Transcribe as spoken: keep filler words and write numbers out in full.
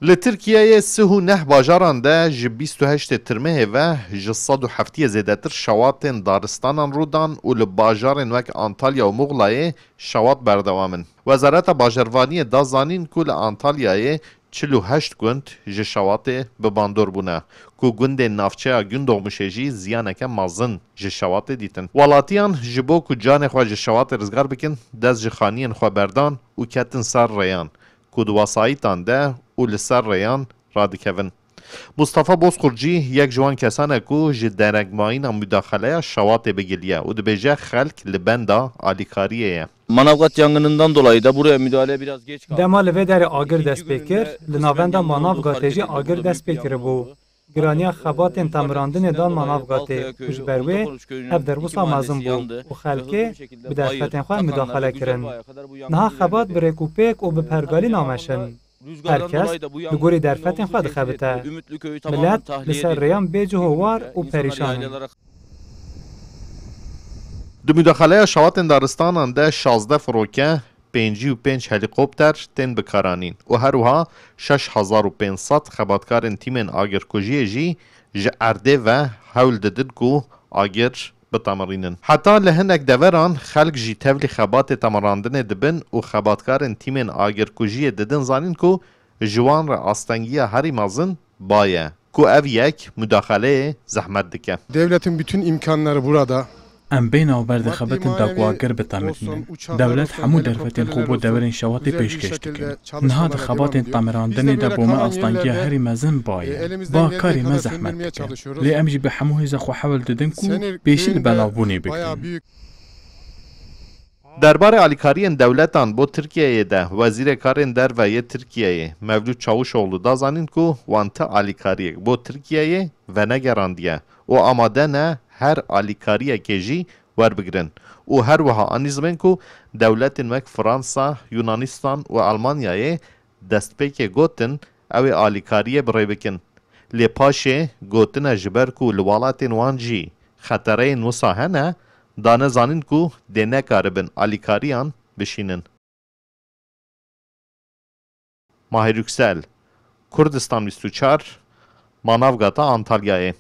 Li Tirkiyeyê sih û neh bajaran de ji bîst û heştê Tirmehê ve ji sed û heftiyê zêdetir şewatên daristanan rû dan û li bajarên wek Antalya û Muxlayê şewat berdewam in. Wezareta Bajarvaniyê da zanîn ku li Antalyayê çil û heşt gund ji şewatê bi bandor bûne, ku gundên navçeya Gündoğmuşê jî ziyaneke mezin ji şewatê dîtin. Welatiyan ji bo ku canê xwe ji şewatê rizgar bikin, dest ji xaniyên xwe berdan û ketin ser rêyan ku di wesayîtan de û li ser rêyan radikevin. Mustafa Bozkurcî yek ji wan kesan e ku ji derengmayîna mudaxaleya şewatê bigiliye û dibêje xelk li benda alîkariyê ye. Manavgat yangınından dolayı da buraya müdahale biraz geç kaldı. Dema li vê derê agir dest pê kir, li navenda Manavgatê jî agir dest pê kiribû. Giraniya xebatên temirandinê dan Manavgatê û ji ber wê ev der wisa mezin bû û xelkê bi derfetên xwe mudaxale kirin. Niha xebat bi rêk û pêk û bi pergalî nameşin. Her kes li gorî derfetên xwe dixebite. Milet li ser rêyan bê cih û war û perîşan in. Di mudaxaleya şewatên daristanan de şazdeh firoke, pêncî û pênc helîkopter tên bikaranîn û her wiha şeş hezar û pênc sed xebatkarên tîmên agirkujiyê jî ji erdê ve hewl didin ku agir bitemirînin. Heta li hinek deveran xelk jî tevlî xebatê temirandinê dibin û xebatkarên tîmên agirkujiyê didin zanîn ku ji wan re astengiya herî mezin ba ye, ku ev yek mudaxaleyê zehmet dike. Devletin bütün imkanları burada. Em bê navber di xebitin de ku agir bitemirînin. Dewlet hemû derfetên xwe bo deverên şewatê pêşkêş dike. Niha di xebatên temirandinê de bo me astengiya herî mezin ba ye. Ba karê me zehmet dike. Lê em jî bi hemû hêza xwe hewl didin ku pêşî li belavbûnê bigirin. Derbarê alîkariyên dewletan bo Tirkiyeyê de Wezîrê Karên Derve yê Tirkiyeyê Mevlût Çavuşoglu da zanîn ku wan ti alîkariyek bo Tirkiyeyê venegerandiye û amade ne her alîkariyekê jî werbigirin û her wiha anî zimên ku dewletên wek Fransa, Yunanistan û Almanyayê destpêkê gotin ew ê alîkariyê bi rê bikin. Lê paşê gotine ji ber ku li welatên wan jî xetereyên wisa hene, dane zanîn ku dê nekaribin alîkariyan bişînin. Mahir Yüksel, Kurdistan bîst û çar, Manavgata Antalyayê.